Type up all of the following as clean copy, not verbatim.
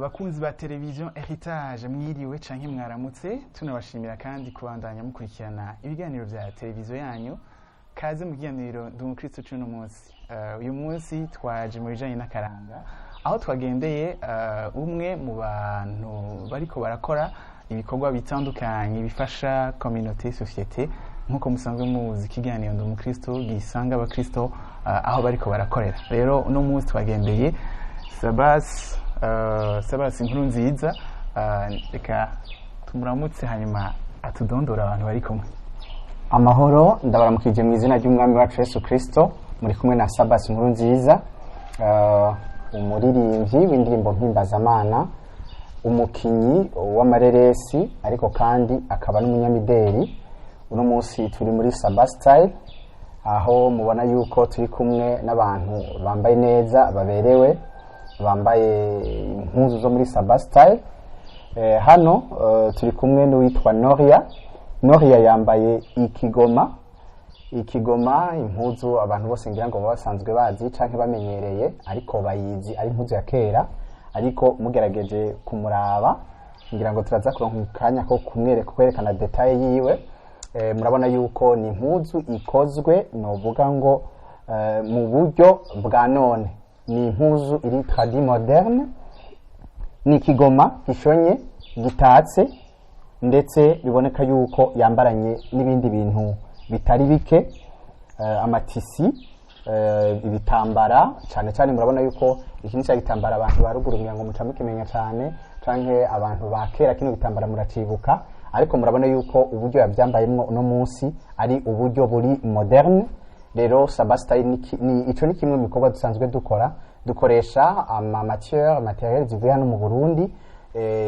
Bakunzi ba televiziyo Heritage, mwiriwe canke mwaramutse. Tunabashimira kandi kubandanya mukurikirana ibiganiro vya televiziyo yanyu. Kaze mu kiganiro Ndi Umukristo c'uno munsi. Uyu munsi twaje mu bijanye n'akaranga, aho twagendeye umwe mu bantu bariko barakora ibikorwa bitandukanye bifasha communauté, société. Nk'uko musanzwe muzi, ikiganiro Ndi Umukristo gisanga abakristo aho bariko barakorera. Rero uno munsi twagendeye Sabas, Sabas Inkuru Nziza. Reka tumuramutse, hanyuma atudondora abantu bari kumwe. Amahoro, ndabaramukije mu izina ry'Umwami wacu Yesu Kristo. Muri kumwe na Sabasi Nkuru Nziza, umuririmbyi w'indirimbo mpimbazamana, umukinyi w'amareresi, ariko kandi akaba n'umunyamideli. Uno munsi turi muri Sabas Style, aho mubona yuko turi kumwe n'abantu bambaye neza, baberewe, bambaye impuzu zo muri Sabas Style. Hano turi kumwe n'uwitwa Noria. Noria yambaye ikigoma, ikigoma, impuzu abantu bose ngira ngo baba basanzwe bazi canke bamenyereye, ariko bayizi ari impuzu ya kera. Ariko mugerageje kumuraba, ngira ngo turaza kuronka akanya ko kumwereka, kwerekana détail yiwe. Murabona yuko ni impuzu ikozwe, novuga ngo mu buryo bwa none, ni impuzu iri tradi moderne. Ni ikigoma gishonye, gitatse, ndetse biboneka yuko yambaranye n'ibindi bintu bitari bike, amatissus, ibitambara. Cyane cyane murabona yuko iki ni cya gitambara abantu ba ruguru ngira ngo muca mukimenya cyane, canke abantu ba kera kino gitambara muracibuka. Ariko murabona yuko uburyo yabyambayemwo uno munsi ari uburyo buri moderne. Rero Sabastyle ni ico ni kimwe mu bikorwa dusanzwe dukora. Dukoresha ama matière, matériel zivuye hano mu Burundi,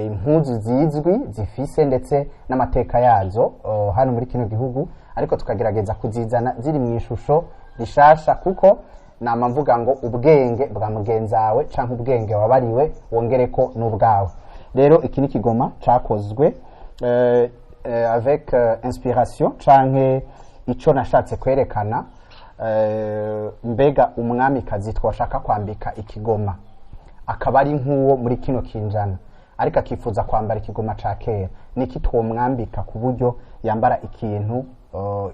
impuzu zizwi, zifise ndetse n'amateka yazo hano muri kino gihugu, ariko tukagerageza kuzizana ziri mu ishusho rishasha, kuko nama mvuga ngo ubwenge bwa mugenzawe canke ubwenge wabariwe wongereko n'ubwawe. Rero iki ni kigoma cakozwe avec inspiration canke ico nashatse kwerekana, mbega umwamikazi twashaka kwambika ikigoma akaba ari nk'uwo muri kino kinjana, ariko akifuza kwambara ikigoma ca kera, niki twomwambika ku buryo yambara ikintu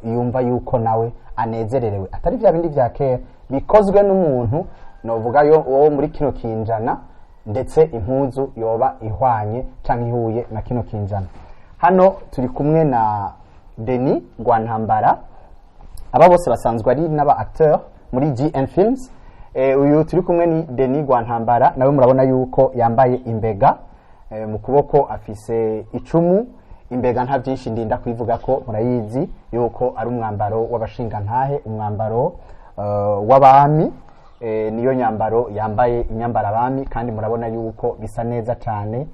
yumva yuko nawe anezererewe, atari vya bindi vya kera bikozwe n'umuntu novuga yo wo muri kino kinjana, ndetse impuzu yoba ihwanye canke ihuye na kino kinjana. Hano turi kumwe na Denis Rwantambara. Aba bose basanzwe ari n'aba acteur muri GN Films. Uyu turi kumwe ni Denis Rwantambara, nawe murabona yuko yambaye imbega, mu kuboko afise icumu. Imbega nta byinshi ndinda kubivuga ko murayizi yuko ari umwambaro w'abashingantahe, umwambaro w'abami. Niyo nyambaro yambaye, inyambara abami, kandi murabona yuko bisa neza cyane,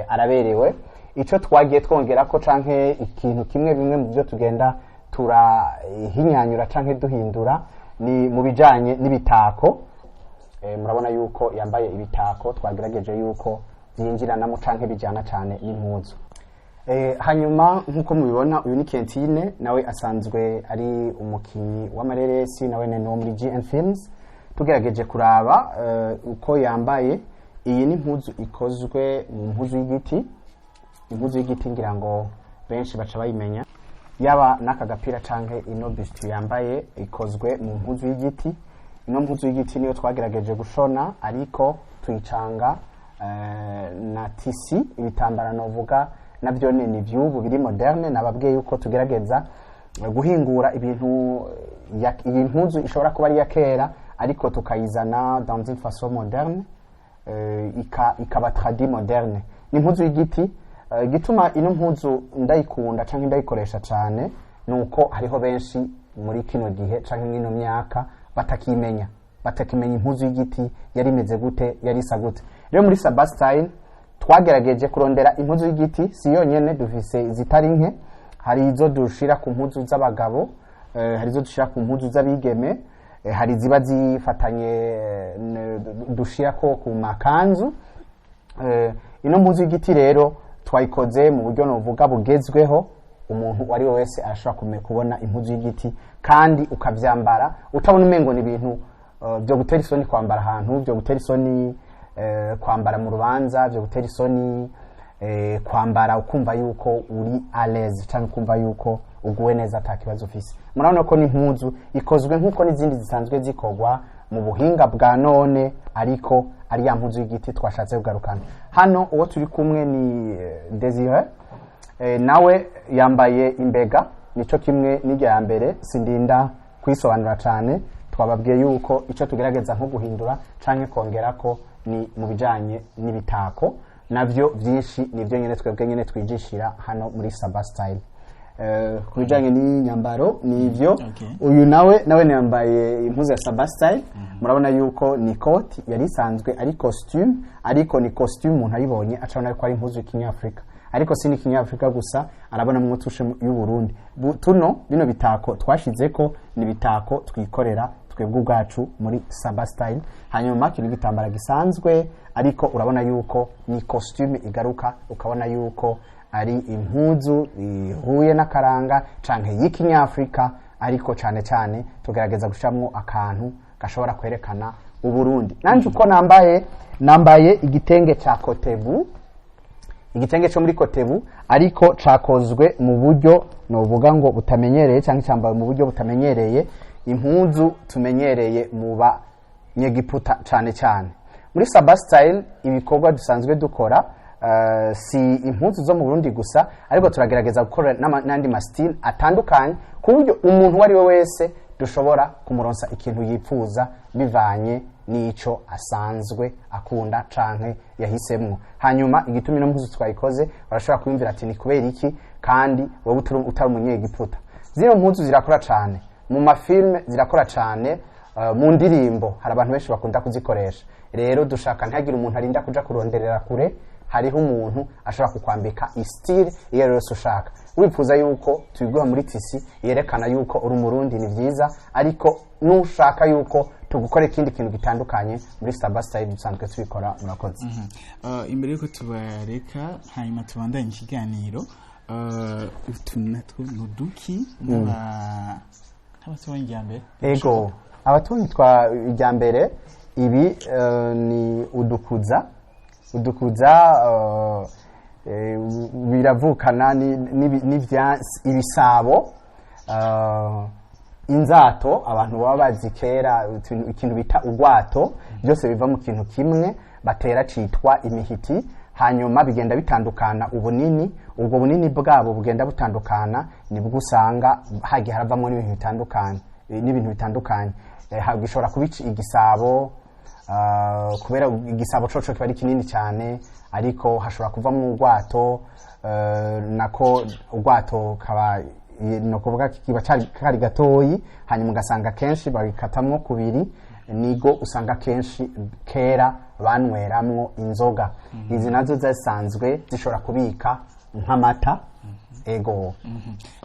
araberewe. Ico twagiye twongera ko canke ikintu kimwe, bimwe mu byo tugenda turahinyanyura canke duhindura, ni mu bijanye n'ibitako. Murabona yuko yambaye ibitako twagerageje yuko byinjiranamo canke bijana cane n'impuzu. Hanyuma nk'uko mubibona, uyu ni Kentine, nawe asanzwe ari umukinyi w'amareresi, nawe ni wo muri GN Films. Tugerageje kuraba uko yambaye, iyi ni impuzu ikozwe mu mpuzu y'igiti. Impuzu y'igiti ngira ngo benshi baca bayimenya. Yaba n'aka gapira canke ino bustier yambaye ikozwe mu mpuzu y'igiti. Ino mpuzu y'igiti niyo twagerageje gushona, ariko tuyicanga na tissu, ibitambara novuga navyo ni ivy'ubu biri moderne. Nababwiye yuko tugerageza guhingura ibintu, iyi mpuzu ishobora kuba ari iya kera, ariko tukayizana dans une façon moderne, ikaba tradi moderne. Ni impuzu y'igiti. Igituma ino mpuzu ndayikunda canke ndayikoresha cane nuko hariho benshi muri kino gihe canke mwino myaka batakimenya, batakimenya impuzu y'igiti yari imeze gute, yari isa gute. Rero muri Sabastine twagerageje kurondera impuzu y'igiti. Si yonyene, dufise izitari nke. Hari izo dushira ku mpuzu z'abagabo, hari izo dushira ku mpuzu z'abigeme, hari ziba zifatanye, dushirako ku makanzu. Ino mpuzu y'igiti rero twayikoze mu buryo novuga bugezweho. Umuntu uwo ari we wese arashobora kubona impuzu y'igiti kandi ukavyambara utabona umengo ni ibintu byo gutera isoni kwambara ahantu, byo gutera isoni. Kwambara mu rubanza byo gutera isoni, kwambara ukumva yuko uri à l'aise cyangwa ukumva yuko uguwe neza ata kibazo ufise. Murabona ko n'impuzu ikozwe nk'uko n'izindi zisanzwe zikorwa mu buhinga bwa none, ariko ari ya mpuzu y'igiti twashatse kugarukana. Hano uwo turi kumwe ni Desire, nawe yambaye imbega, nico kimwe n'irya ya mbere. Sindinda kwisobanura cyane, twababwiye yuko icyo tugerageza nko guhindura canke kongera ko ni mu bijanye n'ibitako, navyo byinshi nivyo nyene twebwe nyene twijishira hano muri Saba Style. Ku bijanye n'inyambaro nivyo. Uyu nawe yambaye impuzu ya Saba Style. Murabona yuko ni koti yari isanzwe ari costume, ariko ni costume umuntu ayibonye acabona ko ari impuzu y'ikinyafrika, ariko si n'ikinyafrika gusa, arabonamwo touche y'u Burundi. Tuno bino bitako twashizeko ni bitako twikorera twebwe ubwacu muri Saba Style. Hanyuma kino gitambara gisanzwe, ariko urabona yuko ni costume igaruka, ukabona yuko ari impuzu ihuye n'akaranga canke y'ikinyafrika, ariko cane cane tugerageza gushiramwo akantu gashobora kwerekana Uburundi. Nanje uko nambaye igitenge ca Kotebu, igitenge cyo muri Kotebu, ariko cakozwe mu buryo novuga ngo butamenyereye, cyangwa cyambawe mu buryo butamenyereye impuzu tumenyereye mu banyegiputa cane cyane. Muri Saba Style ibikorwa dusanzwe dukora si impuzu zo mu Burundi gusa, ariko turagerageza gukora n'andi ma style atandukanye, ku buryo umuntu uwo ari we wese dushobora kumuronsa ikintu yipfuza bivanye n'ico asanzwe akunda canke yahisemwo. Hanyuma igituma ino mpuzu twayikoze, barashobora kwiyumvira ati ni kubera iki kandi wowe utari umunyegiputa? Zino mpuzu zirakora cane mu ma films, zirakora cane mu ndirimbo, hari abantu benshi bakunda kuzikoresha. Rero dushaka ntihagire umuntu arinda kuja kuronderera kure, hariho umuntu ashobora kukwambika i style iyo ari yo yose ushaka. Wifuza yuko tubiguha muri tissu yerekana yuko uri Umurundi, ni byiza, ariko nushaka yuko tugukora ikindi kintu gitandukanye, muri Saba Style dusanzwe tubikora. Murakoze. Imbere yuko tubareka hanyuma tubandanye ikiganiro, utu natwo ni uduki nk'abatubanyi rya mbere? Ego, abaturanyi twa irya mbere. Ibi ni udukuza. Udukuza biravukana ibisabo, inzato abantu baba bazi kera, ikintu bita ugwato, byose biva mu kintu kimwe batera citwa imihiti. Hanyuma bigenda bitandukana ubunini, ubwo bunini bwabo bugenda butandukana, nibwo usanga hagiye haravamwo n'ibintu bitandukanye, gishobora kuba igisabo, kubera igisabo coco kiba ari kinini cyane, ariko hashobora kuvamwo urwato, nako urwato kaba no kuvuga kiba kari gatoyi. Hanyuma ugasanga kenshi babikatamwo kubiri, nigo usanga kenshi kera banweramwo inzoga. Izi nazo zasanzwe zishobora kubika nk'amata, ego.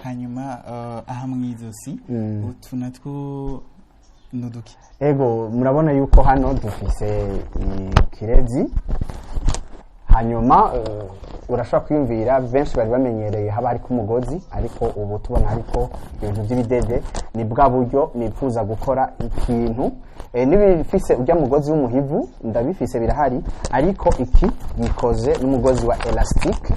Hanyuma aha mw'izosi utu natwo ni uduki? Ego, murabona yuko hano dufise ikirezi. Hanyuma urashobora kwiyumvira, benshi bari bamenyereye haba hariko umugozi, ariko ubu tubona hariko ibintu by'ibidede. Ni bwa buryo nifuza gukora ikintu, n'ibifise ujya mugozi w'umuhivu ndabifise, birahari, ariko iki gikoze n'umugozi wa élastique,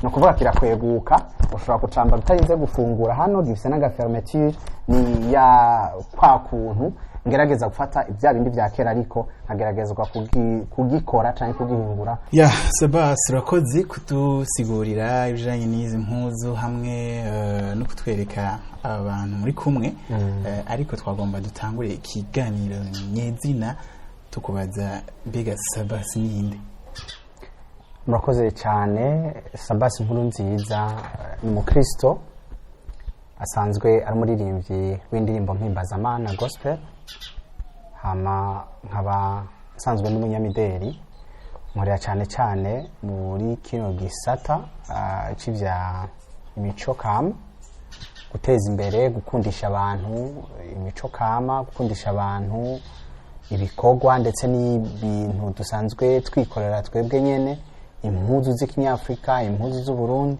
ni ukuvuga kirakweguka, ushobora kucambara utarinze gufungura. Hano gifise n'aga fermeture. Ni ya kwa kuntu ngerageza gufata ibya bindi vya kera, ariko nkageragezwa kugikora canke kugihingura. Ya Sabas, urakoze kudusigurira ibijanye n'izi mpuzu hamwe no kutwereka abantu muri kumwe. Ariko twagomba dutangure ikiganiro nyezina tukubaza, mbega Sabas ninde? Murakoze cyane. Sabas Nkuru Nziza ni umukristo asanzwe ari umuririmbyi w'indirimbo mpimbazamana, gospel, hama nkaba nsanzwe n'umunyamideli, nkorera cyane cyane muri kino gisata c'ivya imico kama, guteza imbere, gukundisha abantu imico kama, gukundisha abantu ibikorwa ndetse n'ibintu dusanzwe twikorera twebwe nyene, impuzu z'ikinyafrika, impuzu z'Uburundi,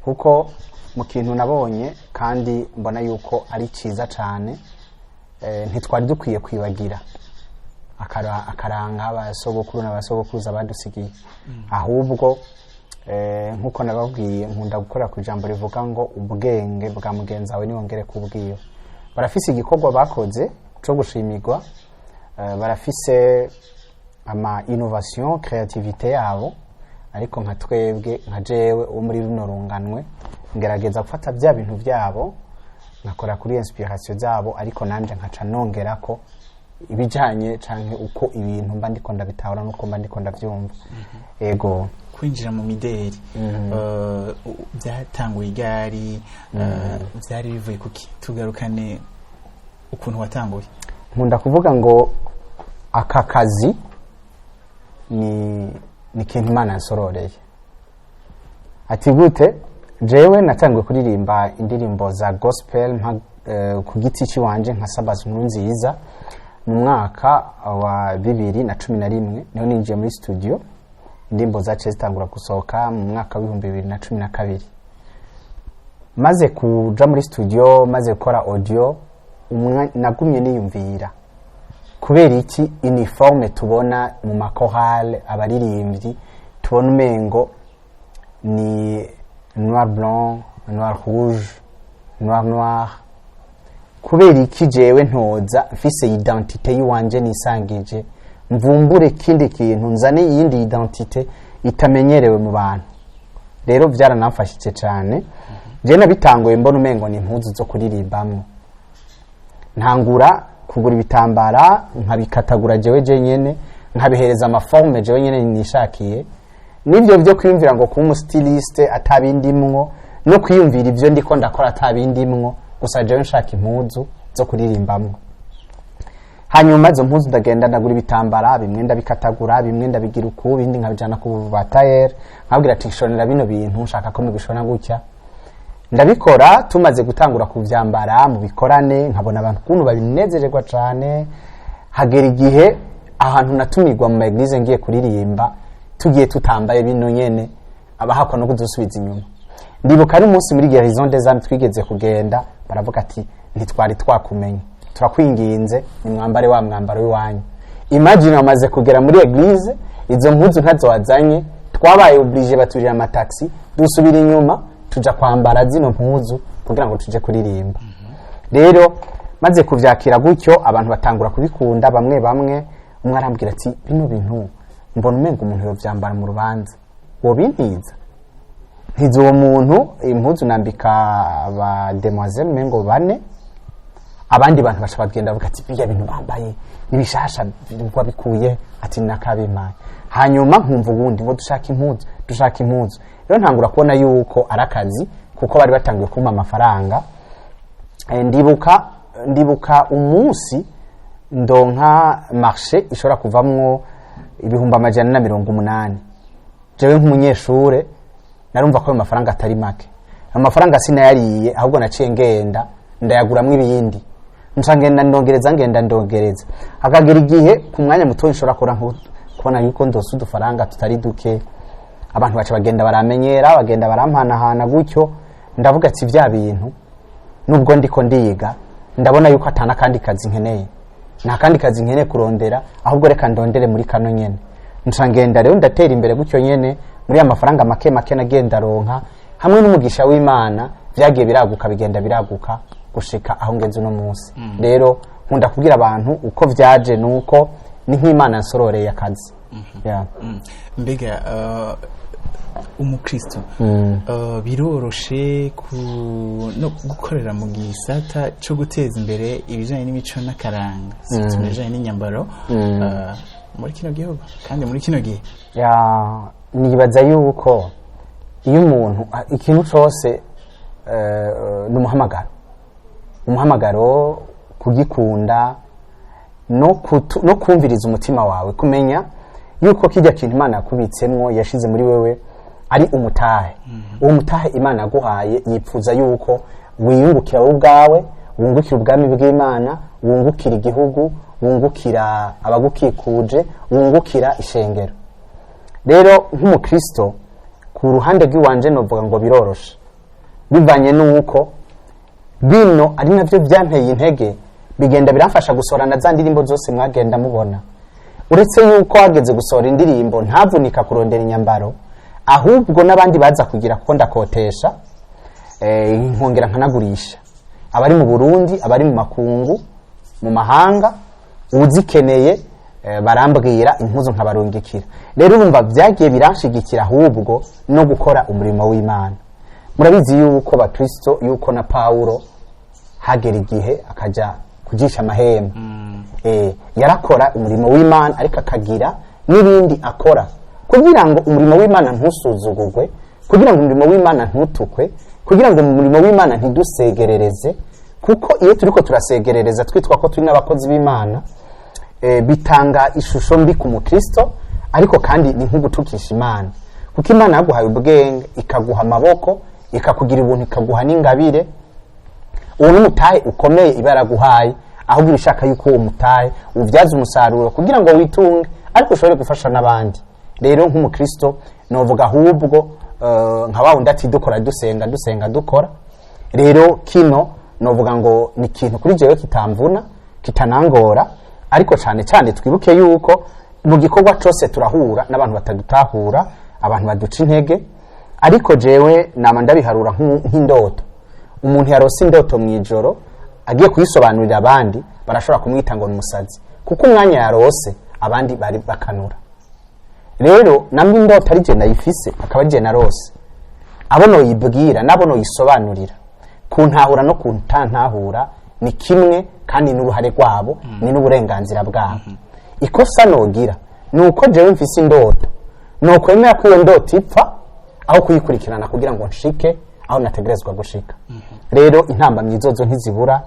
kuko mu kintu nabonye kandi mbona yuko ari ciza cane, ntitwari dukwiye kwibagira. akaranga abasogokuru n'abasogokuruza badusigiye. Ahubwo nkuko nababwiye, nkunda gukora ku ijambo rivuga ngo ubwenge bwa mugenzi wawe niwongere kubwiwe. Barafise igikorwa bakoze co gushimirwa, barafise ama innovation, créativité yabo, ariko nka twebwe, nka jewe wo muri runo runganwe, ngerageza gufata bya bintu byabo nkakora kuri inspiration zabo, ariko nanje nkaca nongerako ibijanye canke uko ibintu mba ndiko ndabitahura nuko mba ndiko ndavyumva. Ego. Kwinjira mu mideli byatanguye igari, byari bivuye kuki? Tugarukane ukuntu watanguye. Nkunda kuvuga ngo aka kazi ni ikintu Imana yansororeye. Ati gute? Jewe natanguye kuririmba indirimbo za gospel ku giti ciwanje nka Sabas Nkuru Nziza mu mwaka wa 2011, niho ninjiye muri studio. Indirimbo zaciye zitangura gusohoka mu mwaka wa 2012. Maze kuja muri studio, maze gukora audio, nagumye niyumvira kubera iki uniforme tubona mu makorale, abaririmbyi tubona umengo ni noir blanc, noir rouge, noir noir. Kubera iki jewe ntoza mfise identité yiwanje nisangije, mvumbure ikindi kintu, nzane iyindi identité itamenyerewe mu bantu? Rero byaranamfashije cyane. Je nabitanguye mbona umengo ni impuzu zo kuririmbamwo, ntangura kugura ibitambara nkabikatagura jewe jenyene, nkabihereza ama forme jewe nyene nishakiye. Nibyo byo kwiyumvira ngo kuba umu styliste atabindimwo, no kwiyumvira ibyo ndiko ndakora atabindimwo, gusa jewe nshaka impuzu zo kuririmbamwo. Hanyuma izo mpuzu ndagenda ndagura ibitambara, bimwe ndabikatagura, bimwe ndabigira uku, ibindi nkabijana ku batayeri, nkabwira ati shonera bino bintu, nshaka ko mubishona gutya. Ndabikora, tumaze gutangura kuvyambara mu bikorane, nkabona abantu ukuntu babinezererwa cane. Hagera igihe ahantu natumirwa mu ma église ngiye kuririmba, tugiye tutambaye bino nyene, abahakwa no kudusubiza inyuma. Ndibuka ari umunsi muri Guérison des Âmes twigeze kugenda, baravuga ati ntitwari twakumenye, turakwinginze nimwambare wa mwambaro w'iwanyu. Imagine, wamaze kugera muri église, izo mpuzu ntazo wazanye. Twabaye obligé, baturira amataxi, dusubira inyuma tuja kwambara zino mpuzu kugira ngo tuje kuririmba. Rero maze kuvyakira gutyo, abantu batangura kubikunda bamwe bamwe. Umwe arambwira ati bino bintu mbona umenga umuntu yovyambara mu rubanza, wobintiza? Ntiza uwo muntu impuzu, nambika aba demoiselle mengo bane. Abandi bantu baca bagenda bavuga ati birya bintu bambaye nibishasha wabikuye? Ati nakabimpaye. Hanyuma nkumva ubundi ngo dushaka impuzu, dushaka impuzu. Rero ntangura kubona yuko ari akazi, kuko bari batangiye kumpa amafaranga. Ndibuka umunsi ndonka marché ishobora kuvamwo 480,000. Jewe nk'umunyeshure narumva ko ayo mafaranga atari make. Ayo mafaranga sinayariye, ahubwo naciye ngenda ndayaguramwo ibindi, nca ngenda ndongereza, ngenda ndongereza. Hakagera igihe ku mwanya muto nshobora kubona yuko ndose udufaranga tutari duke. Abantu baca bagenda baramenyera, bagenda barampanahana gutyo. Ndavuga ati vya bintu, nubwo ndiko ndiga, ndabona yuko atana kandi kazi nkeneye, nta kandi kazi nkeneye kurondera, ahubwo reka ndondere muri kano nyene. Nca ngenda rero ndatera imbere gutyo nyene muri ya mafaranga make make nagenda ronka, hamwe n'umugisha w'Imana vyagiye biraguka, bigenda biraguka gushika aho ngeze uno munsi. Rero nkunda kubwira abantu uko vyaje, nuko ni nk'Imana nsororeye akazi. Yeah. Mbega umukristo biroroshe ku no gukorera mu gisata cyo guteza imbere ibijanye n'imico n'akaranga, surtout mu bijanye n'inyambaro, muri kino gihugu kandi muri kino gihe? Ya, nibaza yuko iyo umuntu ikintu cose ni umuhamagaro, umuhamagaro kugikunda no kumviriza umutima wawe, kumenya yuko kijya kintu Imana yakubitsemwo, yashize muri wewe, ari umutahe. Uwo mutahe Imana yaguhaye, yipfuza yuko wiyungukira wowe ubwawe, wungukira ubwami bw'Imana, wungukira igihugu, wungukira abagukikuje, wungukira ishengero. Rero nk'umukristo, ku ruhande rw'iwanje novuga ngo biroroshe, bivanye n'uko bino ari navyo byanteye intege, bigenda biramfasha gusorana za ndirimbo zose mwagenda mubona. Uretse yuko hageze gusohora indirimbo ntavunika kurondera inyambaro, ahubwo n'abandi baza kugira, kuko ndakotesha, nkongera nkanagurisha, abari mu Burundi, abari mu makungu, mu mahanga, uzikeneye barambwira, impuzu nkabarungikira. Rero urumva byagiye biranshigikira ahubwo no gukora umurimo w'Imana. Murabizi yuko Bakristo, yuko na Pawulo hagera igihe akajya kujisha amahema. Yarakora umurimo w'Imana, ariko akagira n'ibindi akora kugira ngo umurimo w'Imana ntusuzugurwe, kugira ngo umurimo w'Imana ntutukwe, kugira ngo umurimo w'Imana ntidusegerereze, kuko iyo turiko turasegerereza twitwa ko turi n'abakozi b'Imana, bitanga ishusho mbi ku mukristo, ariko kandi ni nko gutukisha Imana, kuko Imana yaguhaye ubwenge, ikaguha amaboko, ikakugira ubuntu, ikaguha n'ingabire. Uwo n'umutahe ukomeye iba yaraguhaye, ahubwo ibishaka yuko uwo mutahe ubyaza umusaruro kugira ngo witunge, ariko ushobore gufasha n'abandi. Rero nk'umukristo novuga ahubwo nka wa wundi ati dukora dusenga, dusenga dukora. Rero kino novuga ngo ni ikintu kuri jewe kitamvuna, kitanangora. Ariko cyane cyane twibuke yuko mu gikorwa cyose turahura n'abantu batadutahura, abantu baduca intege. Ariko jewe nama ndabiharura nk'indoto. Umuntu yarose indoto mu ijoro agiye kuyisobanurira abandi, barashobora kumwita ngo ni umusazi, kuko umwanya yarose abandi bari bakanura. Rero namwe indoto ari je nayifise, akaba ari je narose, abo noyibwira nabo noyisobanurira, kuntahura no kuntantahura ni kimwe, kandi n'uruhare rwabo ni n'uburenganzira bwabo. Ikosa nogira ni uko jewe mfise indoto nokwemera ko iyo ndoto ipfa aho kuyikurikirana kugira ngo nshike aho nategerezwa gushika. Rero intambamyi zozo ntizibura.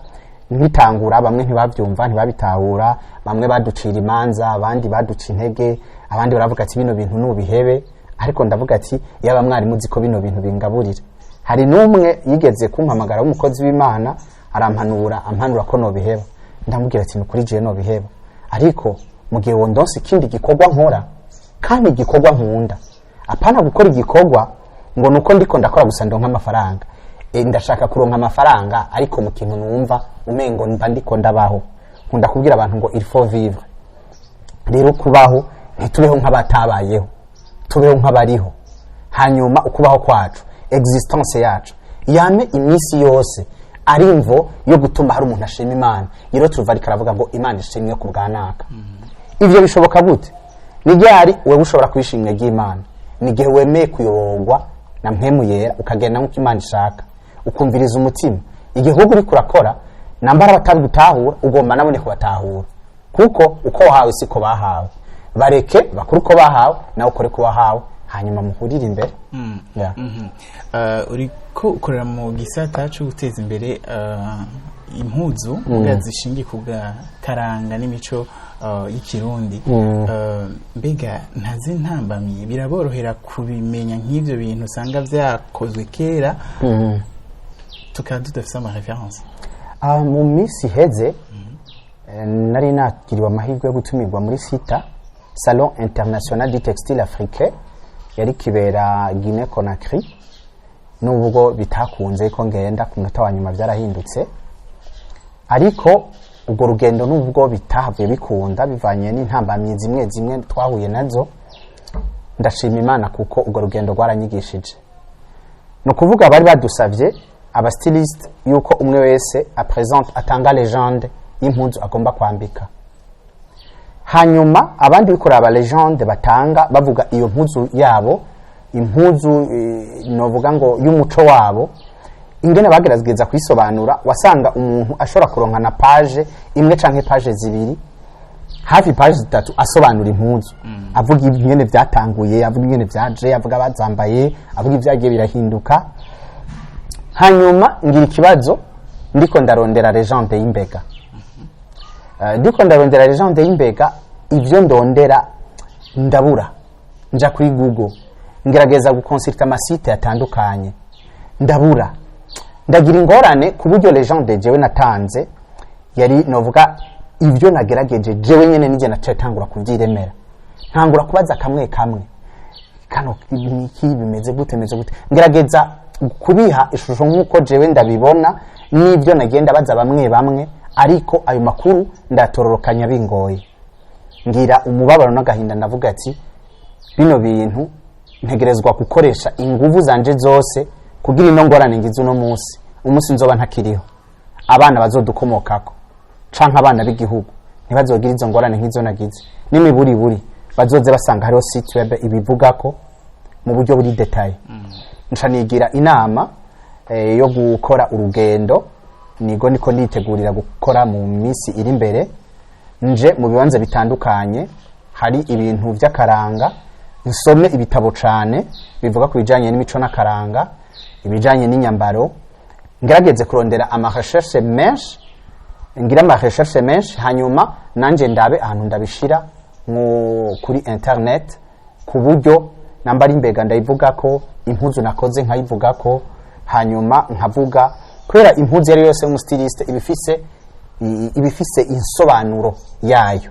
Nkitangura bamwe ntibabyumva, ntibabitahura, bamwe baducira imanza, abandi baduca intege, abandi baravuga ati bino bintu nubihebe. Ariko ndavuga ati yaba mwarimu uzi ko bino bintu bingaburira. Hari n'umwe yigeze kumpamagara w'umukozi w'Imana, arampanura, ampanura ko nobiheba. Ndamubwira ati nukuri jewe nobiheba, ariko mu gihe wondonse ikindi gikorwa nkora, kandi igikorwa nkunda, apana gukora igikorwa ngo nuko ndiko ndakora gusa ndonka amafaranga. Ndashaka kuronka amafaranga, ariko mu kintu numva umengo mba ndiko ndabaho. Nkunda kubwira abantu ngo il faut vivre. Rero kubaho, ntitubeho nk'abatabayeho, tubeho nk'abariho. Hanyuma ukubaho kwacu, existence yacu, yame iminsi yose ari imvo yo gutuma hari umuntu ashima Imana. Rero turuva ariko aravuga ngo Imana ishimwe ku bwa naka. Ivyo bishoboka gute? Ni ryari wewe ushobora kwishimira ry'Imana? Ni igihe wemeye kuyoborwa na Mpwemu Yera, ukagenda nk'uko Imana ishaka, ukumviriza umutima. Igihe wowe uriko urakora, nambara batabitahura, ugomba nabone kubatahura, kuko uko wahawe siko bahawe. Bareke bakore uko bahawe, nawe ukore uko wahawe, hanyuma muhurire imbere. Yeah. Uriko ukorera mu gisata cyo guteza imbere impuzu mbwa zishingiye ku karanga n'imico y'ikirundi. Mbega ntazi ntambamyi, biraborohera kubimenya nk'ivyo bintu usanga vyakozwe kera, tukaba tudafise ama références? Mu minsi iheze nari nakiriwe amahirwe yo gutumirwa muri sita, Salon International du Textile Africain, yari kibera Guinée Conakry. Nubwo bitakunze ko ngenda, ku munota wa nyuma byarahindutse, ariko urwo rugendo, nubwo bitahavuye bikunda bivanye n'intambamyi zimwe zimwe twahuye nazo, ndashima Imana kuko urwo rugendo rwaranyigishije. Ni ukuvuga bari badusabye aba styliste yuko umwe wese apresente, atanga légende y'impuzu agomba kwambika. Hanyuma abandi bikorera aba légende batanga, bavuga iyo mpuzu yabo, impuzu novuga ngo y'umuco wabo, ingene bagerageza kuyisobanura. Wasanga umuntu ashobora kuronka na page imwe canke page zibiri, hafi page zitatu, asobanura impuzu, avuga ingene vyatanguye, avuga ingene vyaje, avuga abazambaye, avuga ivyagiye birahinduka. Hanyuma ngira ikibazo ndiko ndarondera légende y'imbega. Ndiko ndarondera légende y'imbega, ivyo ndondera ndabura. Nja kuri Google, ngerageza gukonsulta ama sites atandukanye, ndabura. Ndagira ingorane ku buryo légende jewe natanze yari, novuga, ivyo nagerageje jewe nyene nije naciye tangura kuvyiremera, ntangura kubaza kamwe kamwe, kano niki, bimeze gute, bimeze gute, ngerageza kubiha ishusho nk'uko jewe ndabibona n'ibyo nagenda baza bamwe bamwe, ariko ayo makuru ndatororokanya bingoye. Ngira umubabaro n'agahinda, ndavuga ati bino bintu ntegerezwa gukoresha inguvu zanje zose kugira ino ngorane ngize uno munsi, umunsi nzoba ntakiriho, abana bazodukomokako canke abana b'igihugu ntibazogira izo ngorane nk'izo nagize. N'imiburiburi bazoze basanga hariho site web ibivugako mu buryo buri détaillé. Nca nigira inama yo gukora urugendo, nigo niko nditegurira gukora mu minsi iri imbere, nje mu bibanza bitandukanye hari ibintu by'akaranga, nsome ibitabo cane bivuga ku bijanye n'imico n'akaranga, ibijanye n'inyambaro, ngerageze kurondera ama recherche menshi, ngira ama recherche menshi, hanyuma nanje ndabe ahantu ndabishira nko kuri internet, ku buryo nambara imbega ndayivuga ko impuzu nakoze nkayivuga ko, hanyuma nkavuga kubera impuzu iyo ari yo yose y'umu styliste ibifise insobanuro yayo.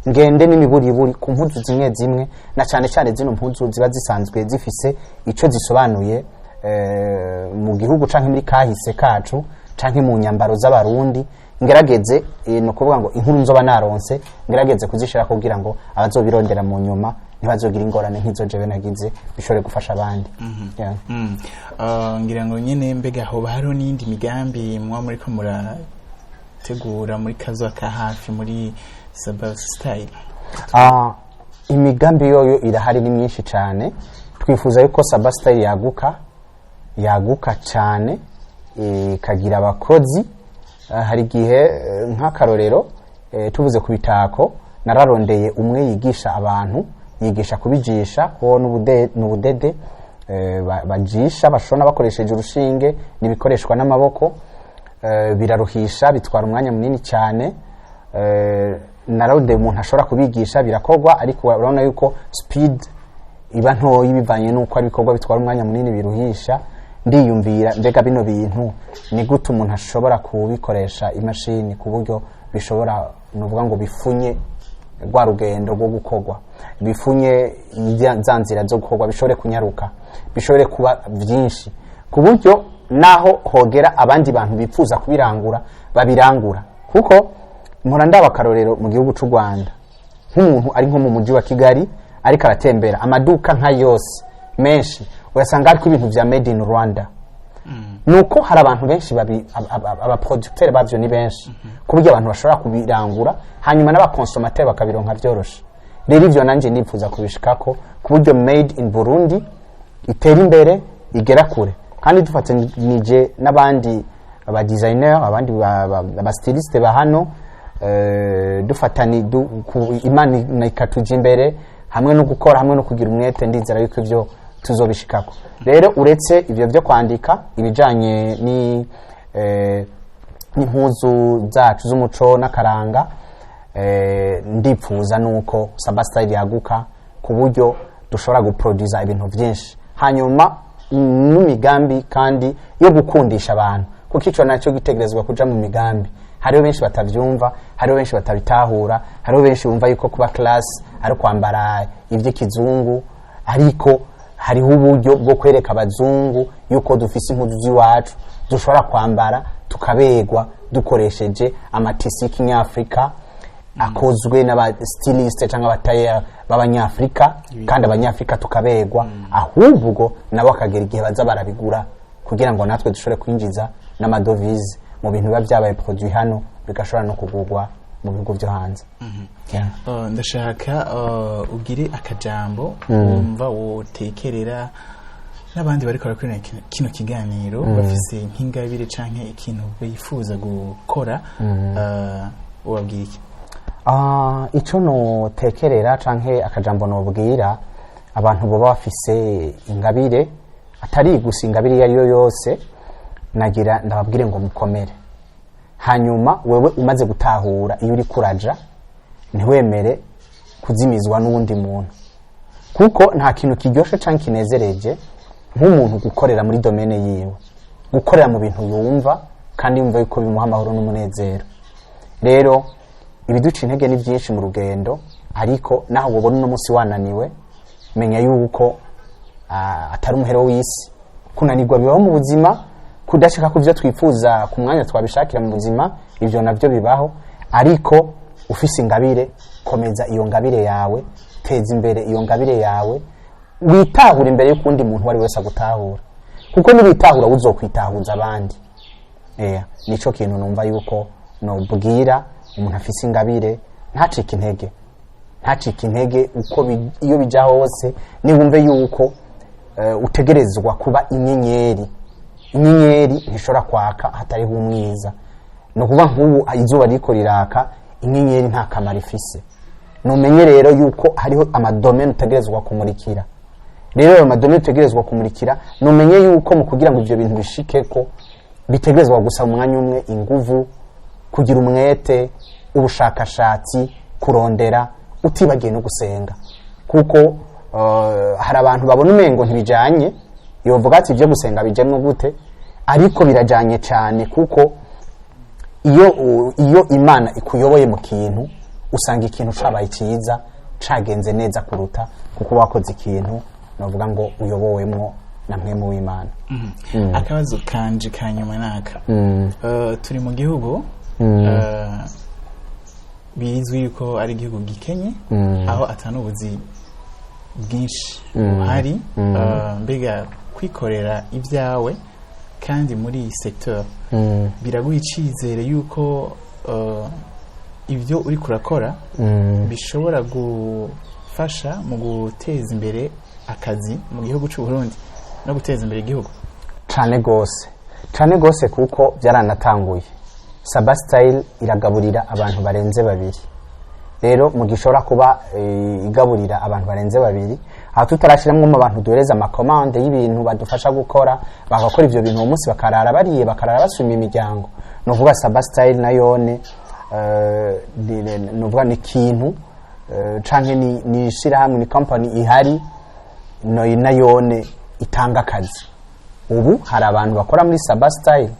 Ngende n'imiburiburi ku mpuzu zimwe zimwe, na cyane cyane zino mpuzu ziba zisanzwe zifise ico zisobanuye mu gihugu canke muri kahise kacu canke mu nyambaro z'Abarundi. Ngerageze ni ukuvuga ngo inkuru nzoba naronse ngerageze kuzishira kugira ngo abazobirondera mu nyuma ntibazogira ingorane nk'izo jewe nagize, bishobore gufasha abandi. Yeah. Ngira ngo nyene mbega hoba hariho n'iyindi migambi muba muriko murategura muri kazoza ka hafi muri Sabbath Style? Imigambi yoyo irahari, ni myinshi cyane. Twifuza yuko Sabbath Style yaguka, yaguka cyane, ikagira abakozi. Hari igihe nk'akarorero tuvuze ku bitako, nararondeye umwe yigisha abantu, yigisha kubijisha ko n'ubudede bajisha, bashona bakoresheje urushinge n'ibikoreshwa n'amaboko. Biraruhisha, bitwara umwanya munini cyane. Nararondeye umuntu ashobora kubigisha, birakorwa, ariko urabona yuko speed iba ntoyi bivanye n'uko ari ibikorwa bitwara umwanya munini, biruhisha. Ndiyumvira mbega bino bintu ni gute umuntu ashobora kubikoresha imashini ku buryo bishobora, nuvuga ngo bifunye rwa rugendo rwo gukorwa, bifunye za nzira zo gukorwa, bishobore kunyaruka, bishobore kuba byinshi, ku buryo naho hogera abandi bantu bifuza kubirangura babirangura. Kuko mpora ndaba akarorero mu gihugu cy'u Rwanda, nk'umuntu ari nko mu mujyi wa Kigali ariko aratembera, amaduka nka yose menshi uyasanga ariko ibintu vya made in Rwanda. Nuko hari abantu benshi babi aba producteur bavyo ni benshi, ku buryo abantu bashobora kubirangura, hanyuma n'aba consommateur bakabironka vyoroshe. Rero ivyo nanje ndifuza kubishikako, ku buryo made in Burundi itera imbere, igera kure, kandi dufatanije n'abandi aba designer, abandi aba styliste ba hano, dufatani Imana ikatuja imbere hamwe no gukora, hamwe no kugira umwete, ndizera yuko ivyo tuzobishikako. Rero uretse ivyo byo kwandika ibijanye ni n'impuzu zacu z'umuco n'akaranga, ndipfuza nuko Sabbath Style yaguka ku buryo dushobora guproduza ibintu byinshi, hanyuma n'imigambi kandi yo gukundisha abantu, kuko ico nacyo gitegerezwa kuja mu migambi. Hariho benshi batavyumva, hariho benshi batabitahura, hariho benshi bumva yuko kuba class ari kwambara ivy'ikizungu, ariko hariho uburyo bwo kwereka abazungu yuko dufise impuzu z'iwacu dushobora kwambara tukaberwa, dukoresheje ama tissus y'ikinyafrika akozwe n'aba styliste cyangwa aba tailleur b'Abanyafrika, kandi Abanyafrika tukaberwa, ahubwo nabo akagera igihe baza barabigura kugira ngo natwe dushobore kwinjiza n'ama devises mu bintu biba byabaye produit hano, bigashobora no kugurwa mu bihugu byo hanze. Yeah. Ndashaka ugire akajambo wumva wotekerera n'abandi bariko barakurikirana kino kiganiro, bafise nk'ingabire canke ikintu bifuza gukora, ubabwira iki? Ico notekerera canke akajambo nobwira abantu boba bafise ingabire, atari gusa ingabire iyo ariyo yose, nagira ndababwire ngo mukomere. Hanyuma wewe umaze gutahura iyo uri kuraja, ntiwemere kuzimizwa n'uwundi muntu, kuko nta kintu kiryoshe canke kinezereje nk'umuntu gukorera muri domaine yiwe, gukorera mu bintu yumva kandi yumva yuko bimuha amahoro n'umunezero. Rero ibiduca intege ni byinshi mu rugendo, ariko naho wobona uno munsi wananiwe, menya yuko atari umuhero w'isi. Kunanirwa bibaho mu buzima, kudashaka ku byo twifuza ku mwanya twabishakira mu buzima, ibyo nabyo bibaho, ariko ufise ingabire. Komeza iyo ngabire yawe, teza imbere iyo ngabire yawe, witahura imbere y'ukundi muntu uwo ari wese agutahura, kuko niwitahura uzokwitahuza abandi. Nico kintu numva yuko nobwira umuntu afise ingabire: ntacike intege, ntacike intege. Uko iyo bija hose, niwumve yuko utegerezwa kuba inyenyeri. Inyenyeri ntishobora kwaka hatariho umwiza. Ni ukuvuga nk'ubu izuba ririko riraka, inyenyeri nta kamaro ifise. Numenye rero yuko hariho ama domaines utegerezwa kumurikira. Rero ayo ma domaines utegerezwa kumurikira, numenye yuko mu kugira ngo ivyo bintu bishikeko bitegerezwa gusa umwanya umwe, inguvu, kugira umwete, ubushakashatsi, kurondera, utibagiye no gusenga, kuko hari abantu babona umengo ntibijanye, yovuga ati ibyo gusenga bijemwo gute? Ariko birajanye cyane, kuko iyo Imana ikuyoboye mu kintu, usanga ikintu cabaye cyiza, cagenze neza kuruta kuko wakoze ikintu navuga ngo uyobowemwo na Mpwemu w'Imana. Akabazo kanje ka nyuma naka: turi mu gihugu bizwi yuko ari igihugu gikenye, aho atari ubuzi bwinshi buhari. Mbega kwikorera ibyawe kandi muri iyi secteur biraguha icyizere yuko ibyo uri kurakora bishobora gufasha mu guteza imbere akazi mu gihugu cy'u Burundi no guteza imbere igihugu? Cane gose, cane gose, kuko byaranatanguye. Saba Style iragaburira abantu barenze babiri. Rero mu gihe ishobora kuba igaburira abantu barenze babiri, aho tutarashiramwo abantu duhereza ama commandes y'ibintu badufasha gukora, bagakora ivyo bintu uwo munsi, bakarara bariye, bakarara basuma imiryango, nuvuga Saba Style nayone nuvuga ni ikintu canke ni ishirahamwe, ni company ihari no nayone itanga akazi. Ubu hari abantu bakora muri Saba Style,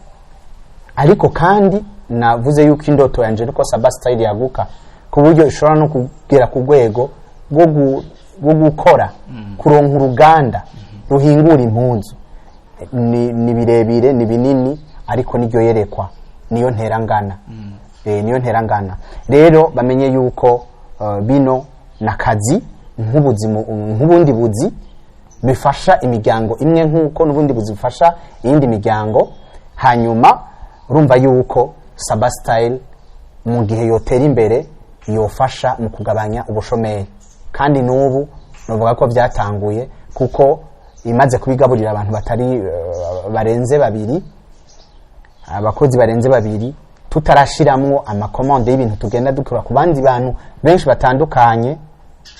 ariko kandi navuze yuko indoto yanje nuko Saba Style yaguka ku buryo ishobora no kugera ku rwego rwo gukora, kuronka uruganda ruhingura impuzu. Ni birebire, ni binini, ariko niryo yerekwa, niyo nterangana. Niyo nterangana. Rero bamenye yuko bino nakazi nk'ubundi buzi bifasha imiryango imwe, nk'uko n'ubundi buzi bufasha iyindi miryango. Hanyuma urumva yuko Saba Style mu gihe yotera imbere yofasha mu kugabanya ubushomeri, kandi n'ubu nuvuga ko byatanguye, kuko imaze kubigaburira abantu batari barenze babiri, abakozi barenze babiri, tutarashiramwo ama commandes y'ibintu tugenda dukora ku bandi bantu benshi batandukanye.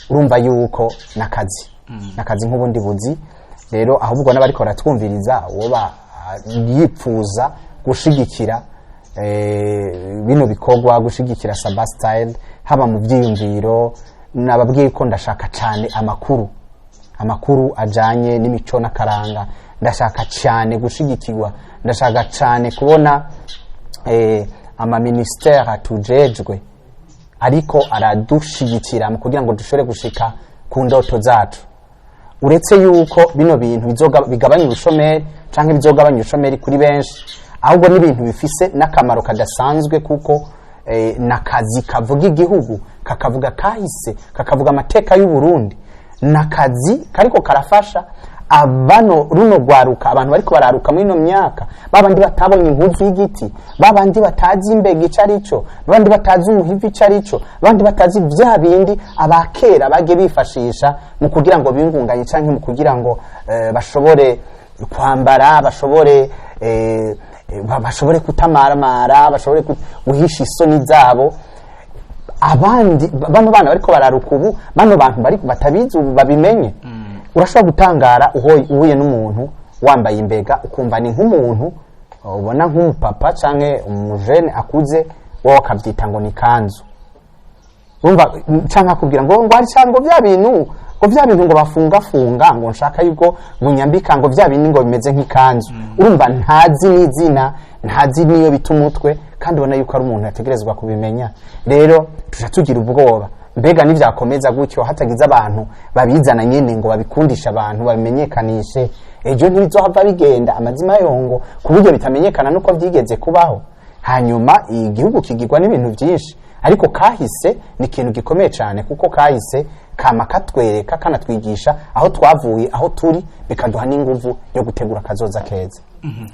Urumva yuko nakazi nk'ubundi buzi. Rero ahubwo n'abariko baratwumviriza, woba yipfuza gushigikira bino bikorwa, gushigikira Saba Style, haba mu byiyumviro, nababwiye ko ndashaka cyane amakuru ajanye n'imico n'akaranga. Ndashaka cyane gushigikirwa, ndashaka cyane kubona ama ministères atujejwe ariko aradushigikira mu kugira ngo dushobore gushika ku ndoto zacu. Uretse yuko bino bintu bigabanya ubushomeri canke bizogabanya ubushomeri kuri benshi, ahubwo n'ibintu bifise n'akamaro kadasanzwe, kuko nakazi kavuga igihugu, kakavuga kahise, kakavuga amateka y'u Burundi. Nakazi kariko karafasha abano runo rwaruka, abantu bariko bararuka muri ino myaka, babandi batabonye impuzu y'igiti, babandi batazi imbega ico arico, babandi batazi umuhivi ico arico, babandi batazi vya bindi abakera bagiye bifashisha mu kugira ngo bingunganye canke mu kugira ngo bashobore kwambara, bashobore bashobore kutamaramara, bashobore guhisha isoni zabo. Abandi bano bana bariko bararuka ubu, bano bantu bari batabizi ubu babimenye. Urashobora gutangara uhuye n'umuntu wambaye imbega, ukumva ni nk'umuntu ubona nk'umupapa canke umujene akuze, wowe akabyita ngo ni kanzu. Urumva, canke akubwira ngo hari canke ngo vya bintu ngo bafungafunga, ngo nshaka yuko ngo nyambika ngo vya bindi ngo bimeze nk'ikanzu. Urumva ntazi n'izina, ntazi n'iyo bita umutwe, kandi ubona yuko ari umuntu yategerezwa kubimenya. Rero tuja tugira ubwoba: mbega nivyakomeza gutyo, hatagize abantu babizana nyene ngo babikundishe abantu, babimenyekanishe, ejo ntibizohava bigenda amazima yongo ku buryo bitamenyekana nuko vyigeze kubaho? Hanyuma igihugu kigirwa n'ibintu byinshi, Ariko kahise ni ikintu gikomeye cyane, kuko kahise kama katwereka, kanatwigisha aho twavuye, aho turi, bikaduha n'inguvu yo gutegura akazoza keza.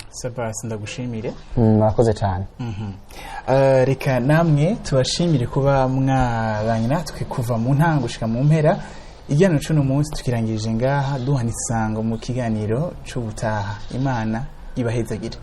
Sabasi, ndagushimire. Murakoze cyane. Reka namwe tubashimire kuba mwabanye natwe kuva mu ntango gushika mu mpera. Ikiganiro c'uno munsi tukirangirije ngaha, duhana isango mu kiganiro c'ubutaha. Imana ibahezagire.